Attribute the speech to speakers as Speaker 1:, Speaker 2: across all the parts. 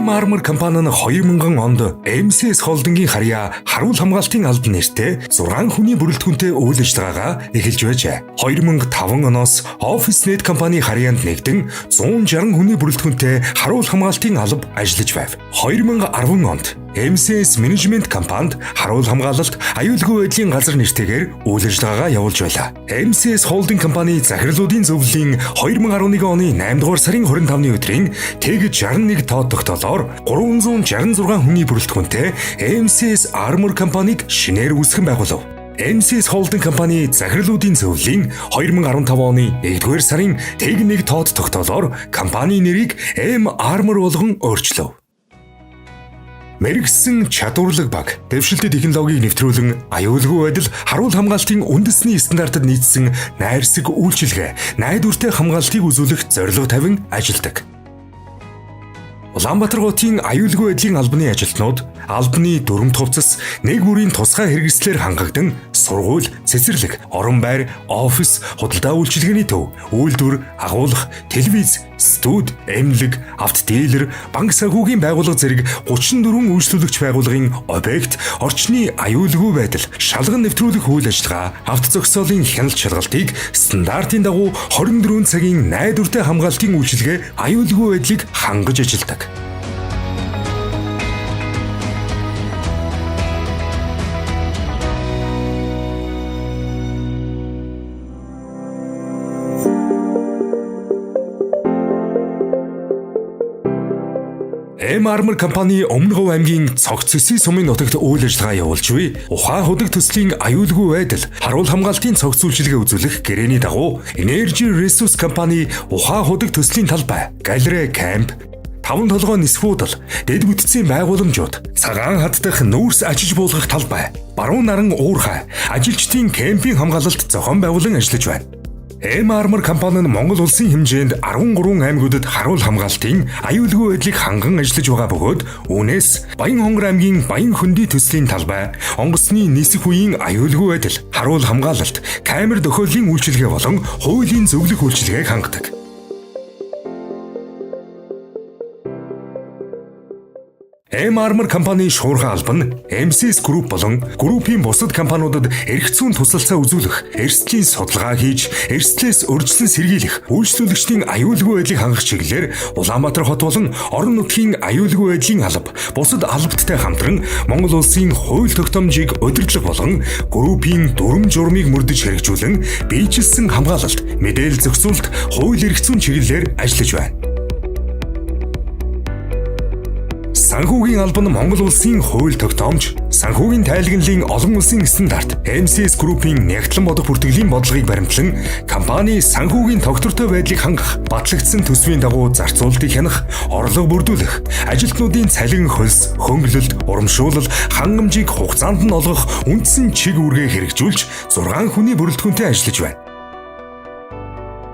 Speaker 1: M Armor компани нь 2000 онд MCS холдингийн харьяа харуул хамгаалтын алба нэртэй 6 хүний бүрэлдэхүүнтэй үйл ажиллагаагаа эхэлж байжээ. 2005 оноос OfficeNet компани харьяанд нэгдэн 160 хүний бүрэлдэхүүнтэй харуул хамгаалтын алба ажиллаж байв. 2010 онд MCS Management компанид харуул хамгаалалт аюулгүй байдлын газар нэртэйгээр үйл ажиллагаагаа явуулж байлаа. MCS Holding компани захирлуудын зөвлөлийн 2011 оны 8 дугаар сарын 25-ны өдрийн тэг 61 тоо тогтоолоор 366 хүний бүрэлдэхүүнтэй MCS Armor компанийг шинээр үүсгэн байгуулав. MCS Holding компани захирлуудын зөвлөлийн 2015 оны 1-р сарын тэг 1 тоод тогтоолоор компани нэрийг M Armor болгон өөрчлөв. Мэргэсэн чадварлаг баг дэвшилтэд технологиг нэвтрүүлэн аюулгүй байдал харуул хамгаалтын үндэсний стандартад нийцсэн найрсаг үйлчилгээ, найдвартай хамгаалтыг үзүүлэх зорилго тавин ажилладаг. Улаанбаатар хотын аюулгүй байдлын албаны ажилтнууд албаны дүрмт хувцас нэг бүрийн тусгай хэрэгслээр хангагдан сургууль, цэцэрлэг, орон байр, офис, худалдаа үйлчилгээний төв, үйлдвэр, агуулга, телевиз, студи, эмнэлэг, автодилер, банк санхүүгийн байгууллага зэрэг 34 үйлчлүүлэгч байгууллагын объект, орчны аюулгүй байдал, шалган нэвтрүүлэх үйл ажиллагаа, авто зогсоолын хяналт шалгалтыг стандартын дагуу 24 цагийн найдвартай хамгаалтын үйлчилгээ аюулгүй байдлыг хангаж ажилладаг. M Armor компани Өмнө Говь аймгийн Цогц Цэсийн сумын нутагт үйл ажиллагаа явуулж буй ухаан худаг төслийн аюулгүй байдал, харуул хамгаалтын цогц үйлчилгээ үзүүлэх гэрээний дагуу Energy Resource компани ухаан худаг төслийн талбай, галерей камп, таван толгой нисгүүдэл, дэд бүтцийн байгууламжууд, цагаан хад дахь нүүрс ачиж буулгах талбай, баруун наран уурхай, ажилчдын кемпинг хамгаалалт зохион байгуулан ажиллаж байна. M Armor компани нь Монгол улсын хэмжээнд 13 аймагуудад харуул хамгаалтын аюулгүй байдлыг ханган ажиллаж байгаа бөгөөд үүнээс Баян-Хонгор аймгийн Баян-Хөндий төслийн талбай, онгоцны нисэх үеийн аюулгүй байдал, харуул хамгаалалт, камер тохиоллын үйлчилгээ болон хуулийн зөвлөх үйлчилгээг хангадаг. M Armor компани шуурхай алба нь MCS Group болон группийн бусад компаниудад эрх зүйн тусалцаа үзүүлэх, эрсдлийн судалгаа хийж, эрсдлээс урьдчилан сэргийлэх, үйлчлүүлэгчдийн аюулгүй байдлыг хангах чиглэлээр Улаанбаатар хот болон орон нутгийн аюулгүй байдлын алба, бусад албадтай хамтран Монгол улсын хууль тогтоомжийг удирдлага болон группийн дүрэм журмыг мөрдөж хэрэгжүүлэн биежилсэн хамгаалалт, мэдээлэл зохицуулалт, хууль эрх зүйн чиглэлээр ажиллаж байна. Санхүүгийн алба нь Монгол улсын хууль тогтоомж, санхүүгийн тайлгналын олон улсын стандарт, MCS Group-ийн нягтлан бодох бүртгэлийн бодлогыг баримтлан компани санхүүгийн тогтвортой байдлыг хангах, батлагдсан төсвийн дагуу зарцуулалтыг хянах, орлого бүрдүүлэх, ажилтнуудын цалин хөлс, хөнгөлөлт, урамшуулал, хангамжийг хугацаанд нь олгох үндсэн чиг үүргээ хэрэгжүүлж 6 хүний бүрэлдэхүүнтэй ажиллаж байна.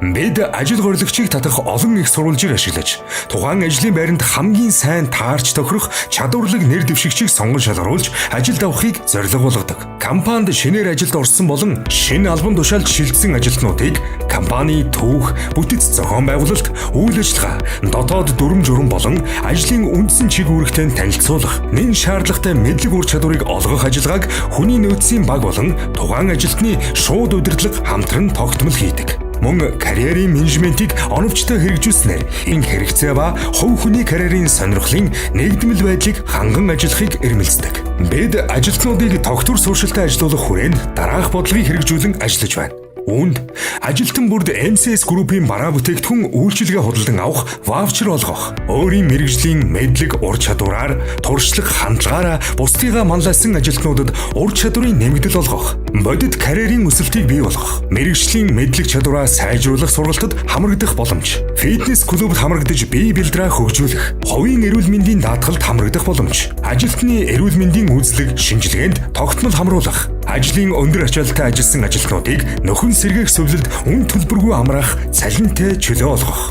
Speaker 1: Бид ажил гориглогчийг татах олон их сурвалжийг ашиглаж, тухайн ажлын байранд хамгийн сайн таарч тохирох чадварлаг нэр дэвшигчийг сонгон шалгаруулж ажилд авахыг зорилго болгодог. Компанид шинээр ажилд орсон болон шинэ албан тушаалд шилжсэн ажилтнуудыг компани түүх, бүтэц зохион байгуулалт, үйл ажиллагаа, дотоод дүрэм журам болон ажлын үндсэн чиг үүрэгтэй танилцуулах, нэн шаардлагатай мэдлэг ур чадварыг олгох ажиллагааг хүний нөөцийн баг болон тухайн ажилтны шууд удирдлага хамтран тогтмол хийдэг. Мөн карьерийн менежментийг оновчтой хэрэгжүүлснээр энэ хэрэгцээ ба хувь хүний карьерийн сонирхлын нэгдмэл байдлыг ханган ажиллахыг эрмэлздэг. Бид ажилтнуудыг тогтвор суурьшилтай ажилуулах хүрээнд дараах бодлогыг хэрэгжүүлэн ажиллаж байна. Үүнд ажилтан бүрд MCS Group-ийн бараа бүтээгдэхүүн үйлчилгээ худалдан авах ваучер олгох, өөрийн мэргэжлийн мэдлэг ур чадвараар, туршлага хандлагаараа бусдыгаа манлайлсан ажилтнуудад ур чадварын нэмэгдэл олгох, бодит карьерийн өсөлтийг бий болгох, мэргэжлийн мэдлэг чадвараа сайжруулах сургалтад хамрагдах боломж, фитнес клубт хамрагдаж бие бэлдрээ хөгжүүлэх, хувийн эрүүл мэндийн даатгалд хамрагдах боломж, ажилтны эрүүл мэндийн үзлэг шинжилгээнд тогтмол хамруулах, ажлын өндөр ачаалттай ажилласан ажилтнуудыг нөхөн сэргээх зөвлөлд үн төлбөргүй амраах цалинтай чөлөө олгох.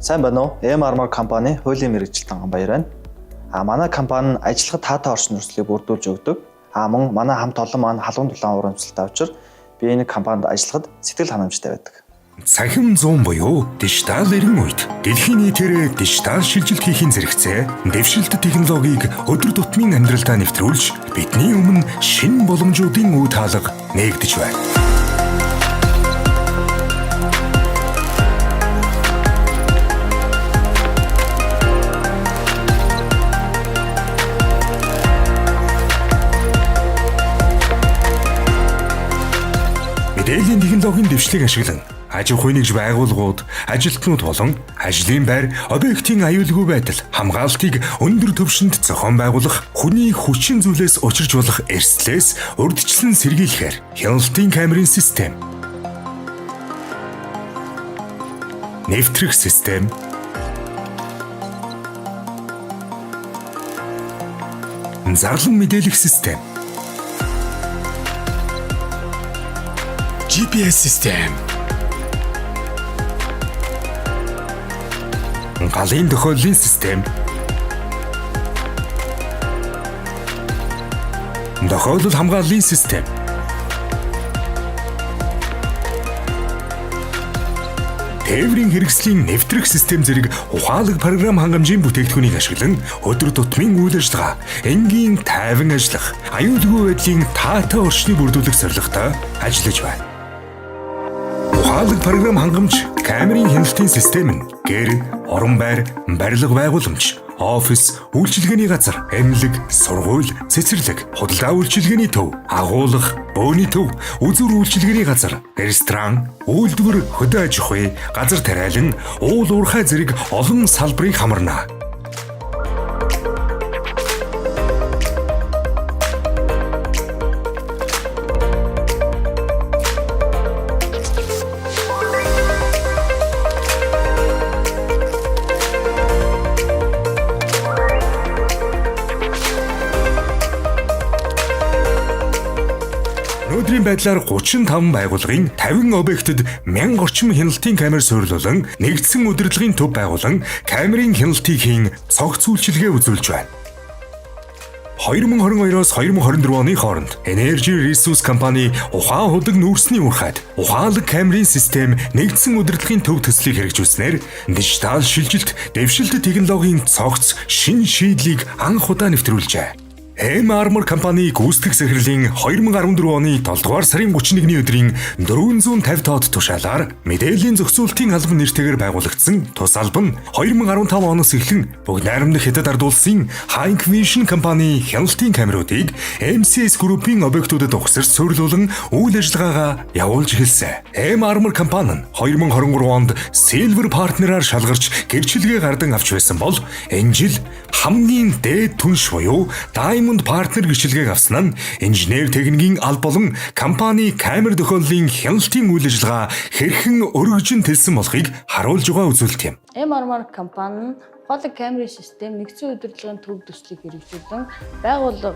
Speaker 2: Сайн байна уу? M Armor компани хуулийн мэргэжилтэн Ганбаяр байна. А манай компани нь ажиллахад таатай орчин нөхцөлийг бүрдүүлж өгдөг. Мөн манай хамт олон маань халуун дулаан урамшилтай учраас би энэ компанид ажиллахад сэтгэл ханамжтай байдаг.
Speaker 1: Цахим зуун буюу дижитал эргэн үед дэлхийн нийтээр дижитал шилжилт хийхин зэрэгцээ дэвшилт технологиг өдөр тутмын амьдралдаа нэвтрүүлж бидний өмнө шинэ боломжуудын үе таалга нээгдэж байна. Мэдээллийн технологийн дэвшлийг ашиглан аж ахуйн нэгж байгууллагууд, ажилтнууд болон ажлын байр, объектын аюулгүй байдал, хамгаалтыг өндөр түвшинд зохион байгуулах, хүний хүчин зүйлээс учирч болох эрсдлээс урьдчилан сэргийлэхээр хяналтын камерын систем, нэвтрэх систем, зарлан мэдээлэх систем,
Speaker 3: GPS систем,
Speaker 1: галын тохиоллын систем, тохиолдол хамгааллын систем, тээврийн хэрэгслийн нэвтрэх систем зэрэг ухаалаг програм хангамжийн бүтээгдэхүүнийг ашиглан өдөр тутмын үйл ажиллагаа, энгийн тайван ажиллах, аюулгүй байдлын таатай орчныг бүрдүүлэх зорилготой ажиллаж байна. Ухаалаг програм хангамж камерын хяналтын систем нь гэр, орон байр, барилга байгууламж, офис, үйлчилгээний газар, эмнэлэг, сургууль, цэцэрлэг, худалдаа үйлчилгээний төв, агуулга, бөөний төв, үзүүр үйлчилгээний газар, ресторан, үйлдвэр, хөдөө аж ахуй, газар тариалан, уул уурхай зэрэг олон салбарыг хамарна. Өнөөдрийн байдлаар 35 байгууллагын 50 объектэд 1000 орчим хяналтын камер суйрлуулан нэгдсэн удирдлагын төв байгуулан камерын хяналтыг хийн цогц үйлчилгээ үзүүлж байна. 2022-оос 2024 оны хооронд Energy Resource компани ухаан худаг нүүрсний үрхайд ухаалаг камерын систем нэгдсэн удирдлагын төв төслийг хэрэгжүүлснээр дижитал шилжилт, дэвшилт технологийн цогц шинэ шийдлийг анх удаа нэвтрүүлжээ. M Armor компани гүйцэтгэх захирлын 2014 оны 7 дугаар сарын 31-ний өдрийн 450 тоод тушаалаар мэдээллийн зохицуултын албан нэртэйгээр байгуулагдсан тус албан нь 2015 оноос эхлэн бүгд найрамдах Хятад ард улсын Hikvision компани хяналтын камеруудыг MCS Group-ийн объектуудад угсарч суйрлуулан үйл ажиллагаагаа явуулж эхэлсэн. M Armor компани нь 2023 онд Silver Partner-аар шалгарч гэрчилгээ гардан авч байсан бол энэ жил хамгийн дээд түнш буюу Diamond Partner гэрчилгээг авсан нь инженер техникийн алба болон компани камер тохиоллын хяналтын үйл ажиллагаа хэрхэн өргөжин тэлсэн болохыг харуулж байгаа үзүүлэлт юм.
Speaker 4: M Armor компани нь ухаалаг камерын систем нэгдсэн удирдлагын төв төслийг хэрэгжүүлэн байгууллага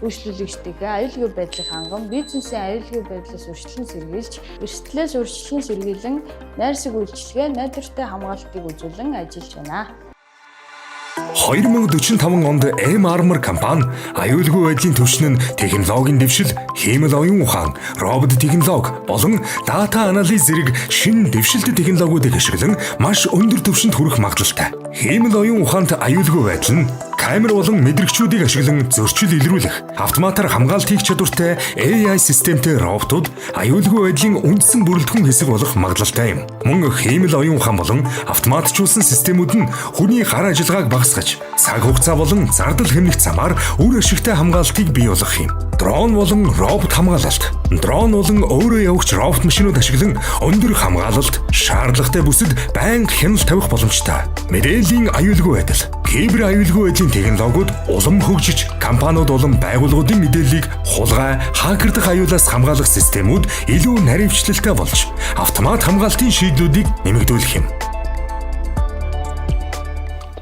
Speaker 4: үйлчлүүлэгчдийнхээ аюулгүй байдлыг ханган бизнесийн аюулгүй байдлаас урьдчилан сэргийлж, эрсдлээс урьдчилан сэргийлэн найрсаг үйлчилгээ, найдвартай хамгаалтыг үзүүлэн ажиллаж байна.
Speaker 1: 2045 онд M Armor компани аюулгүй байдлын түвшин нь технологийн дэвшил, хиймэл оюун ухаан, робот технологи болон дата анализ зэрэг шинэ дэвшилт технологиудыг ашиглан маш өндөр түвшинд хүрэх магадлалтай. Хиймэл оюун ухаант аюулгүй байдал нь камер болон мэдрэгчүүдийг ашиглан зөрчил илрүүлэх, автоматар хамгаалалт хийх чадвартай AI системтэй роботууд аюулгүй байдлын үндсэн бүрэлдэхүүн хэсэг болох магадлалтай юм. Мөн хиймэл оюун ухаан болон автоматжуулсан системүүд нь хүний гар ажиллагааг багасгаж, цаг хугацаа болон зардал хэмнэх замаар үр ашигтай хамгаалтыг бий болгох юм. Дрон болон робот хамгаалалт. Дрон болон өөрөө явагч робот машинууд ашиглан өндөр хамгаалалт, шаардлагатай бүсэд байнга хяналт тавих боломжтой. Мэдээллийн аюулгүй байдал. Кибер аюулгүй байдлын технологиуд улам хөгжиж, компаниуд болон байгууллагуудын мэдээллийг хулгай, хакер дах аюулаас хамгаалах системүүд илүү наривчлалтай болж, автомат хамгаалтын шийдлүүдийг нэмэгдүүлэх юм.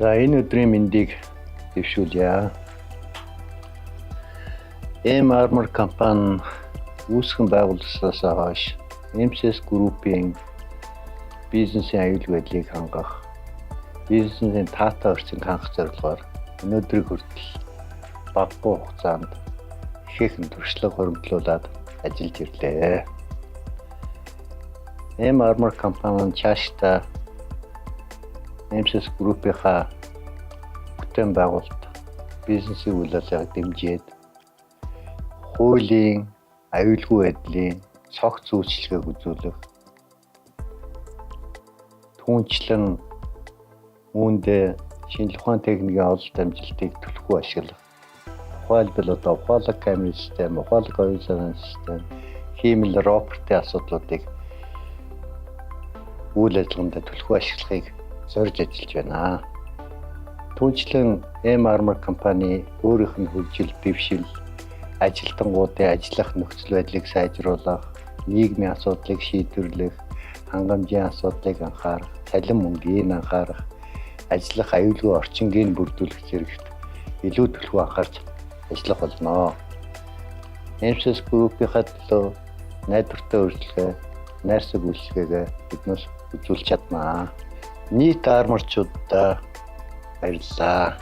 Speaker 5: За, энэ өдрийн мэндийг дэвшүүлье. M Armor компани үүсгэн байгуулсанаас хойш MCS Group-ийн бизнесийн аюулгүй байдлыг хангах, бизнесийн таатай орчинг хангах зорилгоор өнөөдрийг хүртэл багагүй хугацаанд Ихээхэн туршлага хуримтлуулад ажиллаж ирлээ. M Armor компани нь цаашдаа MSS Group-ийнхаа бүтээн байгуулалт бизнесийн үйл ажиллагааг дэмжиж хуулийн аюулгүй байдлын цогц үйлчилгээг үзүүлэх, түүнчлэн үүндээ шинжлэх ухааны техникийн ололт амжилтыг түлхүү ашиглах. Тухайлбал одоо ухаалаг камерын систем, ухаалаг оюун санааны систем, хиймэл роботын асуудлуудыг үйл ажиллагаанд түлхүү ашиглахыг зорж ажиллаж байна. Түүнчлэн M Armor компани өөрийнх нь хөгжил, дэвшил, ажилтнуудын ажиллах нөхцөл байдлыг сайжруулах, нийгмийн асуудлыг шийдвэрлэх, хангамжийн асуудлыг анхаарах, цалин мөнгийг анхаарах, ажиллах аюулгүй орчингийг бүрдүүлэх зэрэгт илүү түлхүү анхаарч ажиллах болно. MSS Group-ийнхаа төлөө найдвартай үйлчилгээ, найрсаг үйлчилгээгээ биднээс үзүүлж чаднаа. Нийт арморчуудаа баярлалаа.